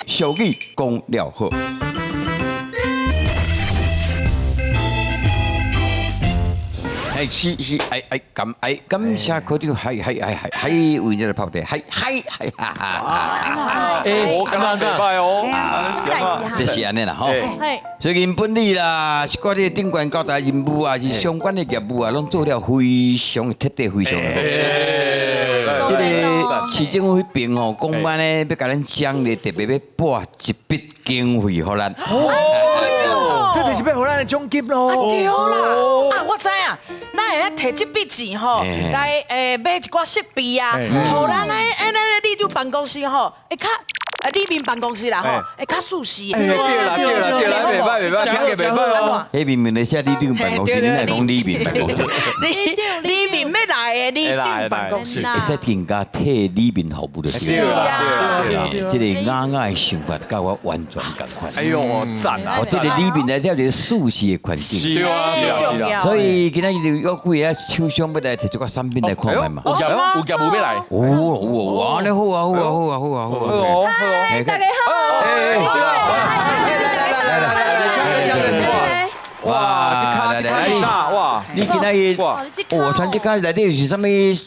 俗語講了好。哎，是是，哎哎，感哎感謝科長，係係係係係，為咗來拍地，係係係，哈哈。哎，我敢若袂䆀哦，這是按呢啦吼。最近本里啦，是掛這個頂懸交代任務啊，是相關的業務啊，攏做了非常徹底，非常好。這個市政府彼邊吼，講按呢，欲共咱獎勵，特別欲撥一筆經費予咱。這就是欲予咱的獎金囉。對啦，啊，我知影，咱會使提這筆錢吼，來買一寡設備啊，予咱的咱的里長辦公室吼，會較啊里民辦公室啦吼，會較舒適。對啦對啦對啦，袂䆀袂䆀，聽著袂䆀哦。彼明明咧寫里長辦公室，你來講里民辦公室？里里民欲來的里長辦公室，會使更加替里民服務就是。對啦對啦，這個雅雅的想法佮我完全仝款。哎喲，讚啊！哦，這個里民來這一個舒適的環境。是啊，是啊。所以今仔日有幾个廠商欲來提這個產品來看覓嘛。有業有業務欲來。有有有，按呢好啊好啊好啊好啊好啊。嗨，大家好。哇，來來來，哇！你今仔日，哦，穿這跤內底是啥物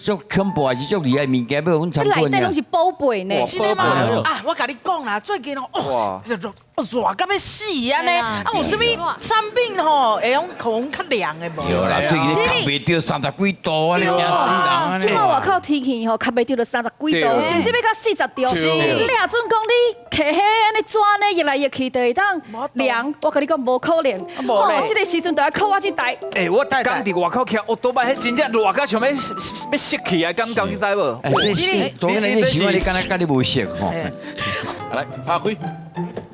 足恐怖，還是足厲害物件？欲予阮參觀這內底攏是寶貝呢。真的嗎？啊，我共你講啦，最近哦，熱到欲死按呢，啊，有啥物產品吼會用予阮較涼的無？有啦，最近較袂著三十幾度，按呢驚死人。這擺外口天氣吼，較袂著就三十幾度，甚至欲到40度。你若準講你揢彼按呢紙呢，熱來熱去就會當涼，我共你講無可能。哦，這個時陣就愛靠我這台。欸，我剛佇外口徛，哦，拄擺彼真正熱到像欲欲熟去的感覺，你知無？昨天你想你敢若佮你無熟吼？來，拍開。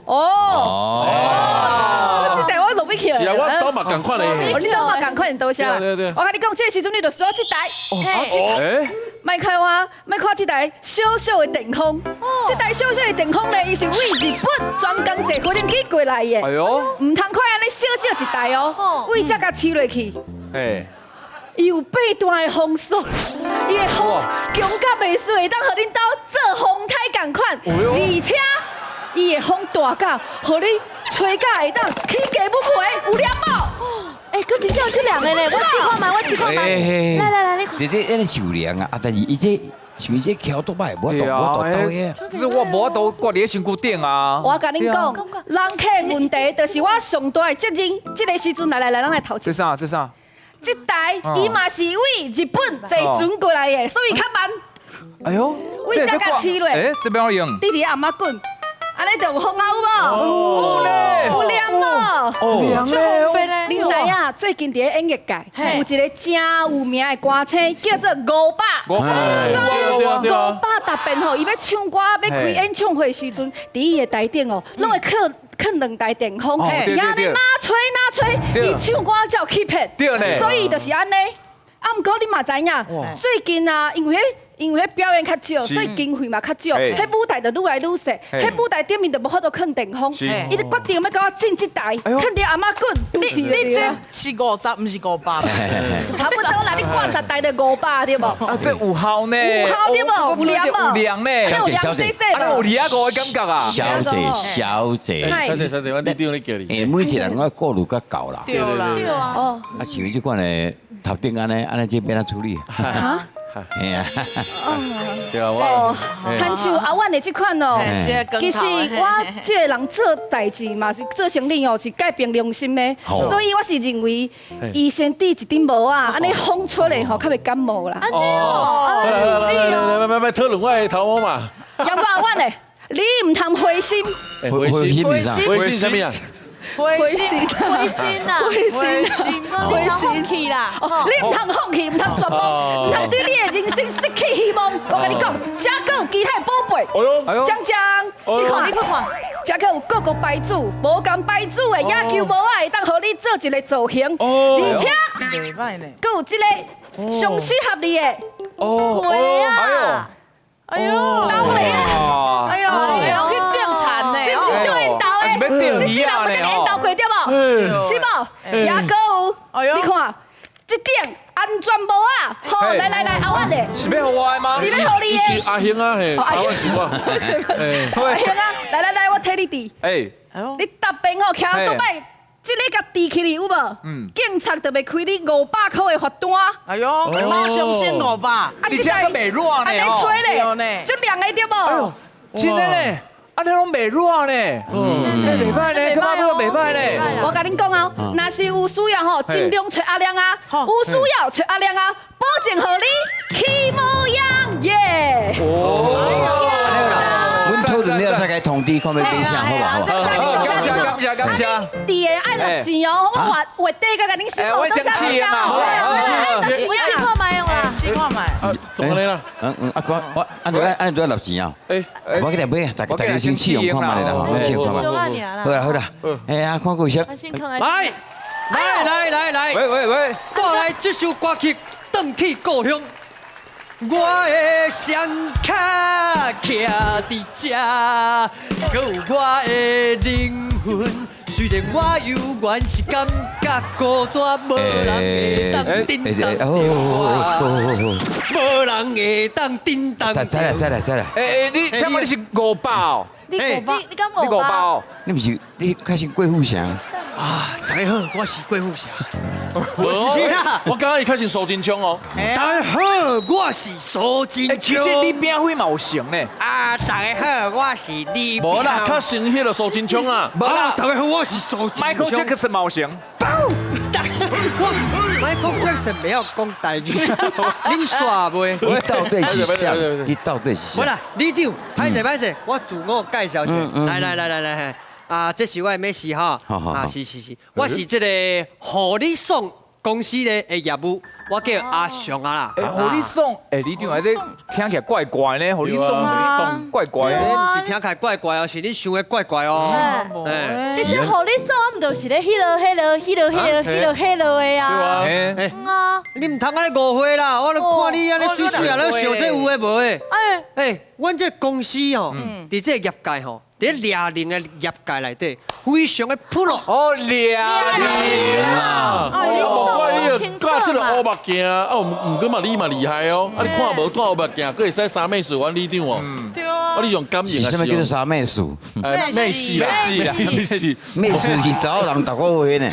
哦，這台我落欲去。是啊，我兜嘛仝款的。哦，你兜嘛仝款，多謝。對對。我共你講，這個時陣你就需要這台。哦。莫看我，莫看這台小小的電風。這台小小的電風咧，伊是為日本專工坐飛機過來的。哎喲。毋通看按呢小小一台哦，對這共吹落去。哎。伊有八段的風速，伊的風強甲袂輸，會當予恁兜做風颱仝款，而且伊的風大甲，予你吹甲會當起雞母皮，有涼無？欸，閣真正有這涼的咧，我試看覓，我試看覓。來來來，你看。弟弟，按呢是有涼啊，啊，但是伊這像伊這橋都擺，無法度，無法度倒的。這我無法度掛佇咧身軀頂啊。我共恁講，人客問題就是我上大的責任。這個時陣來來來，咱來頭。這啥？這啥？這台伊嘛是為日本坐船過來的，所以較慢。哎喲，為這共試落。欸，這欲按怎用？佇佇頷仔棍，按呢就有風啊，有無？有涼無？涼咧！恁知影最近佇咧演藝界有一個誠有名的歌星，叫做伍佰。伍佰特別吼，伊欲唱歌，欲開演唱會時陣，佇伊的台頂哦，攏會囥囥兩台電風，伊按呢哪吹哪吹，伊唱歌才有氣魄。所以就是按呢。啊，毋過你嘛知影，最近啊，因為彼表演較少，所以經費嘛較少，彼舞台就愈來愈細，彼舞台頂面就無法度囥電風，伊就決定欲共我進這台，囥佇頷仔棍。你這是50，毋是500。差不多啦，你掛10台就500對無？啊，這有效呢，有效對無？有涼無？有涼呢。小姐，小姐，啊，有25的感覺啊。小姐，小姐，小姐，小姐，我里長咧叫你。欸，每一個人我顧慮較夠啦。對啦，對啊。哦。啊，像這款的頭頂按呢，按呢這欲按怎處理？哈？嘿啊。哦，親像阿婉的這款哦，其實我這個人做代誌嘛是做生意哦，是蓋憑良心的，所以我是認為伊先戴一頂帽仔，按呢風吹來吼，較袂感冒啦。哦，來來來來來來，討論我的頭毛嘛。楊哥阿婉的，你毋通灰心。灰心，灰心，灰心啥物啊？灰心，灰心啊，灰心，灰心去啦！哦，你毋通放棄，毋通絕望，毋通對你的人生失去希望。我共你講，這閣有其他的寶貝。哎喲，江江，你看，你看，這閣有各個牌子，無仝牌子的野球帽仔，會當予你做一個造型，而且，閣有這個上適合你的。哦，貴啊！哎喲，兜咧！哎喲，會用去種田呢，是毋是足緣投的？這世人無這個緣投過對無？是無？也閣有，你看，這頂安全帽仔，好，來來來，阿婉的，是欲予我的嗎？是欲予你的。是阿興啊，嘿，阿婉是我。阿興啊，來來來，我你治。哎，你踏便吼，徛倒擺，這个共治起去有無？警察就袂開你500箍的罰單。哎呦，馬上先500。啊，你這個袂熱呢？按呢吹咧，足涼的對無？真的咧，按呢攏袂熱呢？袂歹呢，感覺袂歹呢。我共恁講哦，若是有需要吼，盡量揣阿亮啊，有需要揣阿亮啊，保證予你起模樣耶。阮討論了再共通知，看欲買啥，好無？感謝感謝感謝。佇的愛納錢哦，我月月底才共恁收。我先試啊嘛，我試看覓啦，試看覓。怎麼啦？嗯嗯，啊我我按按按怎納錢啊？我去來買啊，大家先試用看覓啦，吼，試用看覓。好啦好啦，哎呀，看過啥？來來來來來，喂喂喂，帶來這首歌曲《轉去故鄉》。我的雙跤徛佇這，閣有我的靈魂。雖然我猶原是感覺孤單，無人會當振動我，無人會當振動。再來再來再來。欸欸，你請問你是500哦？你500，你敢500哦？你毋是你較像郭富城？啊，大家好，我是郭富城。不是啦，我剛剛一開始蘇貞昌哦。大家好，我是蘇貞昌。其實李炳輝嘛有成呢。啊，大家好，我是李。無啦，較成彼個蘇貞昌啊。無啦，大家好，我是蘇貞昌。 Michael Jackson 嘛有成。 Michael Jackson 袂曉講台語，恁煞袂？你到底是啥？你到底是啥？無啦，里長，歹勢歹勢，我自我介紹一下。來來來來來。啊，這是我的美食哈，啊是是是，我是這個予你爽公司的業務，我叫阿雄啊啦。欸，予你爽，欸，里長，這聽起來怪怪呢，予你爽，怪怪的，毋是聽起來怪怪哦，是你想的怪怪哦。你這予你爽，毋就是咧彼落彼落彼落彼落彼落彼落的啊？欸，你毋通按呢誤會啦，我咧看你按呢媠媠啊，咧想這有的無的。欸，欸，阮這公司哦，佇這個業界吼。佇掠人的業界內底，非常的 pro。哦，掠人啊！哦，怪你掛這個烏目鏡，啊，毋過嘛你嘛厲害哦，啊你看無戴烏目鏡，閣會使三昧術阮里長哦。對啊。啊你用感應啊？是啥物叫做三昧術？昧死啦，昧死，昧死是查某人逐個月呢。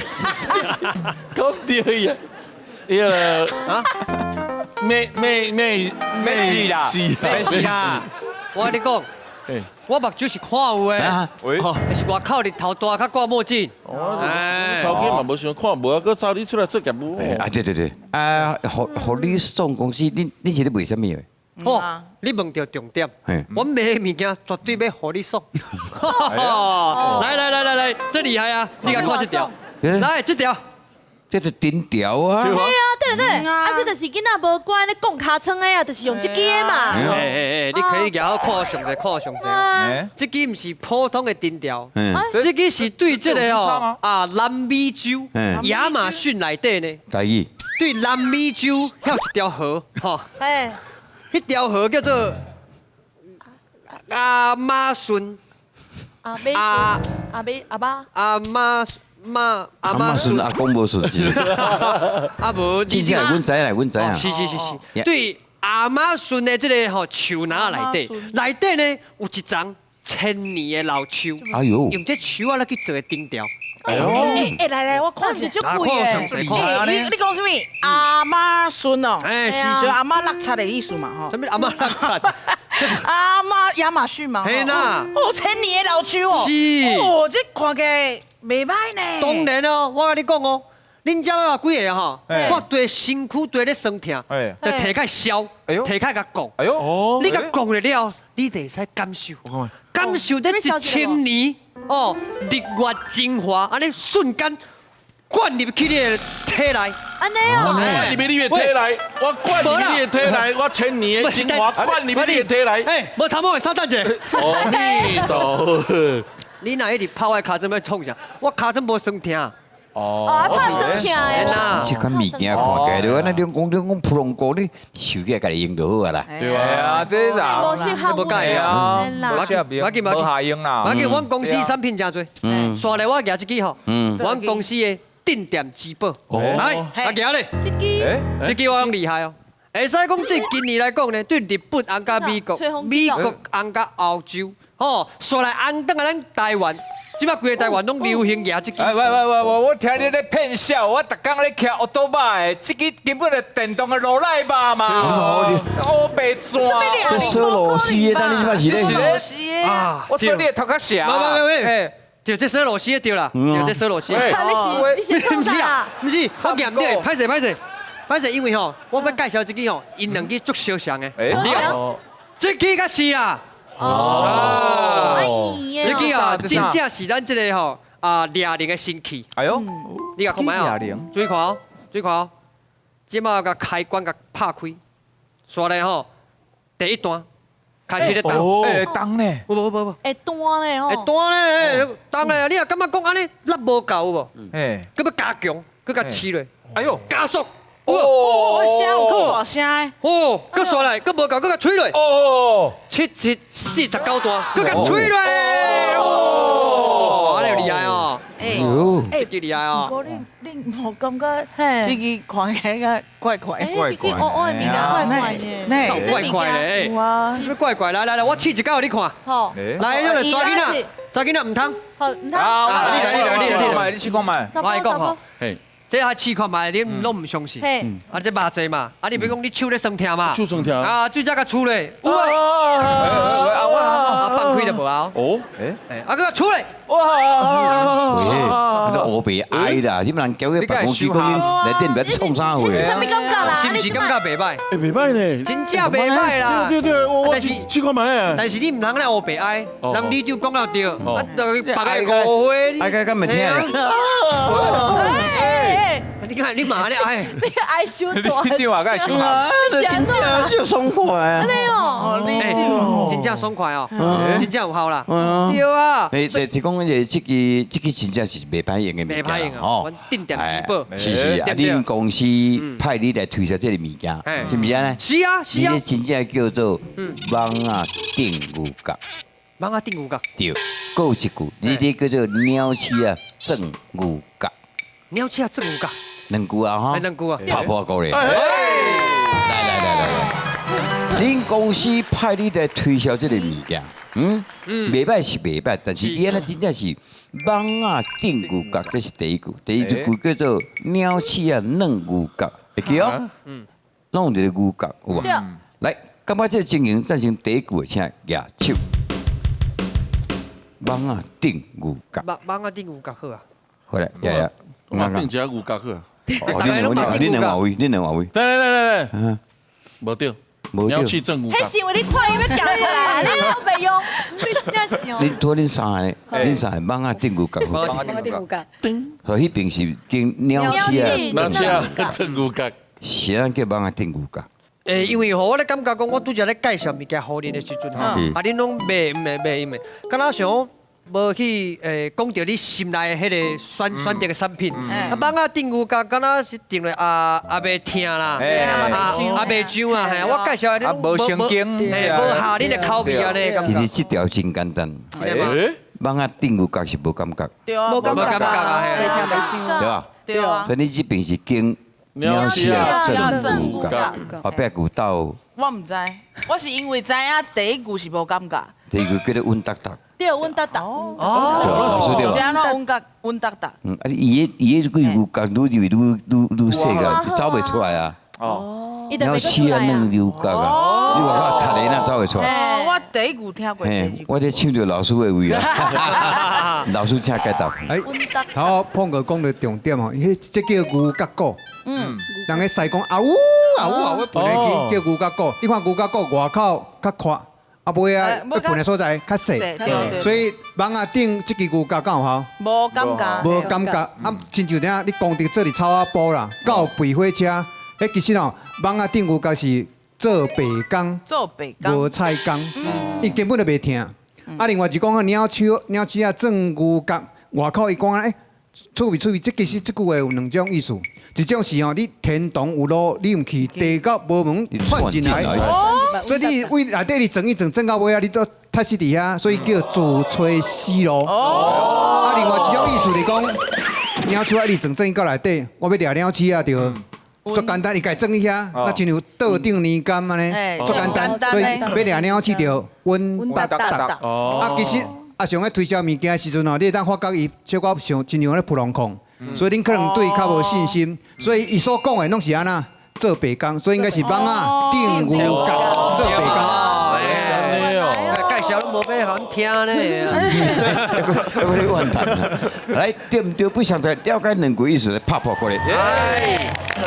講對呀，彼個啊，昧昧昧昧死啦，昧死啦！我共你講。我目睭是看有的，是外口日頭大，較掛墨鏡。頭家嘛無想看無啊，閣找你出來做業務。啊對對對，啊，予你爽公司，你是咧賣啥物的？哦，你問著重點。我賣的物件絕對欲予你爽。來來來來來，這厲害啊！你共看這條，來這條。這就釘條啊！對啊，對對，啊，這就是囡仔無乖咧摃尻川的啊，就是用這支的嘛。欸欸欸，你可以舉好看我詳細，看我詳細。這支毋是普通的釘條，這支是對這個哦啊南美洲亞馬遜內底呢。台語。對南美洲遐有一條河，吼。欸。彼條河叫做亞馬遜。阿美阿阿美阿媽。阿媽。媽阿媽孫阿公無順子，啊無，真正阮知啦，阮知啊。是是是是，對亞馬遜的這個吼樹林內底，內底呢有一叢千年的老樹，哎呦，用這樹仔來去做的釘條。哎哎，來來，我看是足貴的。你講啥物？亞馬遜哦，哎是，就阿媽落漆的意思嘛吼。啥物阿媽落漆？阿媽亞馬遜嘛。嘿啦。哦，千年的老樹哦。是。哦，這看起來袂歹呢。當然哦，我共你講哦，恁遮有幾个吼，看對身軀對咧酸痛，就提開燒，提開共摃。哎呦，你共摃了，你就會使感受，感受這一千年哦，日月精華，按呢瞬間灌入去你的體內。按呢哦，灌入去你的體內，我灌入你的體內，我千年的精華灌入你的體內。哎，無頭毛的稍等一下。阿彌陀佛。你若一直拍我的尻川欲創啥？我尻川無酸痛。哦，拍酸痛的啦。這款物件看起來，就按呢兩公兩公普通股，你手機家己用就好啊啦。對啊，這啦，無適合無介意啊。無緊無緊無下用啦。無緊，阮公司產品誠濟。嗯。紲來我舉這支吼，阮公司的鎮店之寶。來，來舉咧。這支。這支我講厲害哦。會使講對今年來講呢，對日本、紅佮美國、美國、紅佮歐洲。哦，煞來紅轉來咱台灣，這擺規个台灣攏流行舉這支。哎喂喂喂喂，我聽你咧騙笑，我逐工咧騎歐多擺的，這支根本就電動的羅賴吧嘛，烏白轉。這鎖螺絲的，當你這擺是咧？啊，我說你的頭殼小。沒沒沒沒，對，這鎖螺絲的對啦，對，這鎖螺絲。你是你是毋是啊，毋是，我夾唔對，歹勢歹勢，歹勢，因為吼，我欲介紹這支吼，𪜶兩支足相像的。這支較是啦。哦，這支啊，真正是咱這个吼啊掠鈴的神器。哎呦，你共看覓哦？注意看哦，注意看哦。這擺共開關共拍開，煞來吼，第一段開始咧動。會動呢？有無有無無？會彈呢吼？會彈呢？動呢？你若感覺講按呢力無夠有無？閣欲加強，閣共試落。哎呦，加速！哦，聲有夠大聲的。哦，閣煞來，閣無夠，閣共吹落。哦，7、7、49段，閣共吹落。哦，按呢厲害哦。哎，哎，這厲害哦。不過你你無感覺這支看起來怪怪？怪怪，烏烏的物件怪怪的，怪怪的，哎，什麼怪怪？來來來，我試一擺予你看。好，來，那個查囡仔，查囡仔毋通。好，毋通。啊，你來你來你來你試看覓。我來講吼。這還試看覓，你攏毋相信。啊，這麻濟嘛，啊，你比如講你手咧酸疼嘛，手酸疼。啊，水才共吹咧，有無？啊，放開就無啊。哦，欸，啊，閣吹咧。哇！喂，那烏白哀啦，你們人交去辦公室講恁內底毋知創啥貨。啥物感覺啦？是毋是感覺袂歹？欸，袂歹呢，真正袂歹啦。對對對，但是試看覓啊。但是你毋通咧烏白哀，人里長講了對，啊，就別个誤會。哀個敢袂聽？你看你嘛咧哀，你哀傷大，你電話敢會傷啊，真正就爽快啊！按呢哦，欸，真正爽快哦，真正有效啦。對啊。欸，就是講這這支這支真正是袂歹用的物件，袂歹用啊，吼，鎮店之寶。是是，啊，恁公司派你來推銷這個物件，是毋是按呢？是啊是啊。你這真正叫做蠓仔頂牛角。蠓仔頂牛角。對，閣有一句，你這叫做鳥鼠仔鑽牛角。鳥鼠仔鑽牛角。兩句啊，吼。兩句啊。拍破鼓咧。來來來來來，恁公司派你來推銷這個物件，嗯，袂歹是袂歹，但是伊按呢真正是蠓仔頂牛角，這是第一句。第二句叫做鳥鼠仔鑽牛角，會記哦？嗯，攏有一个牛角，有無？來，感覺這個情形贊成第一句的，請舉手。蠓仔頂牛角。蠓仔頂牛角好啊。好來，爺爺，我頂一下牛角好啊。哦，你兩位，你兩位。來來來來來，無對，鳥鼠鑽牛角。彼是因為你看伊欲行過來，你攏袂用，你真正是哦。你拄恁三个，恁三个蠓仔頂牛角。蠓仔頂牛角。所以彼邊是經鳥鼠仔，鳥鼠仔鑽牛角。是按叫蠓仔頂牛角。欸，因為吼，我咧感覺講，我拄才咧介紹物件予恁的時陣吼，啊，恁攏袂毋會袂毋會，敢若像無去欸講著你心內的彼個選選擇的產品。啊，蠓仔頂牛角，敢若是頂咧啊啊袂疼啦，啊啊袂上啊，嘿，我介紹的你無神經，嘿，無合恁的口味按呢。其實這條真簡單。蠓仔頂牛角是無感覺。對啊，無感覺啊，袂疼袂上。對吧？對啊。所以你這邊是經鳥鼠仔鑽牛角，後壁句到。我毋知，我是因為知影第一句是無感覺。第一句叫做穩達達。對，穩達達。哦，對吧？這按怎穩達穩達達？嗯，啊，伊个句牛角愈入愈愈愈細個，走袂出來啊。哦。鳥鼠仔鑽牛角啊！你外口讀的哪走袂出來？我第一句聽過。嘿，我咧搶著老師的位啊！老師請解答。哎，頭碰哥講的重點吼，彼這叫牛角鼓。嗯。人咧西講啊嗚啊嗚啊，我噴的機叫牛角鼓。你看牛角鼓外口較闊，啊尾啊，噴的所在較細。所以蠓仔頂這支牛角敢有效？無感覺。無感覺。啊，親像怎你工地做佇草仔埔啦，到肥火車，彼其實吼，蠓仔頂牛角是做白工，做白工，無彩工，伊根本就袂疼。啊，另外就講啊，鳥鼠鳥鼠仔鑽牛角，外口伊講啊，欸，趣味趣味，這其實這句話有兩種意思，一種是吼，你天堂有路，你毋去，地獄無門竄進來，所以你為內底你鑽一鑽，鑽到尾啊，你都踢死佇遐，所以叫自揣死路。啊，另外一種意思是講，鳥鼠仔一直鑽鑽到內底，我欲掠鳥鼠仔就。足簡單，伊家裝去遐，那親像桌頂年柑按呢，足簡單，所以欲掠鳥鼠著穩達達。啊，其實啊，上咧推銷物件的時陣吼，你會當發覺伊小可像親像咧撲浪控，所以恁可能對伊較無信心，所以伊所講的攏是按怎做白工，所以應該是蠓仔釘牛角做白工。介紹攏無欲予阮聽呢。我咧怨嘆。來，對毋對？不想再了解兩句意思，拍破過來。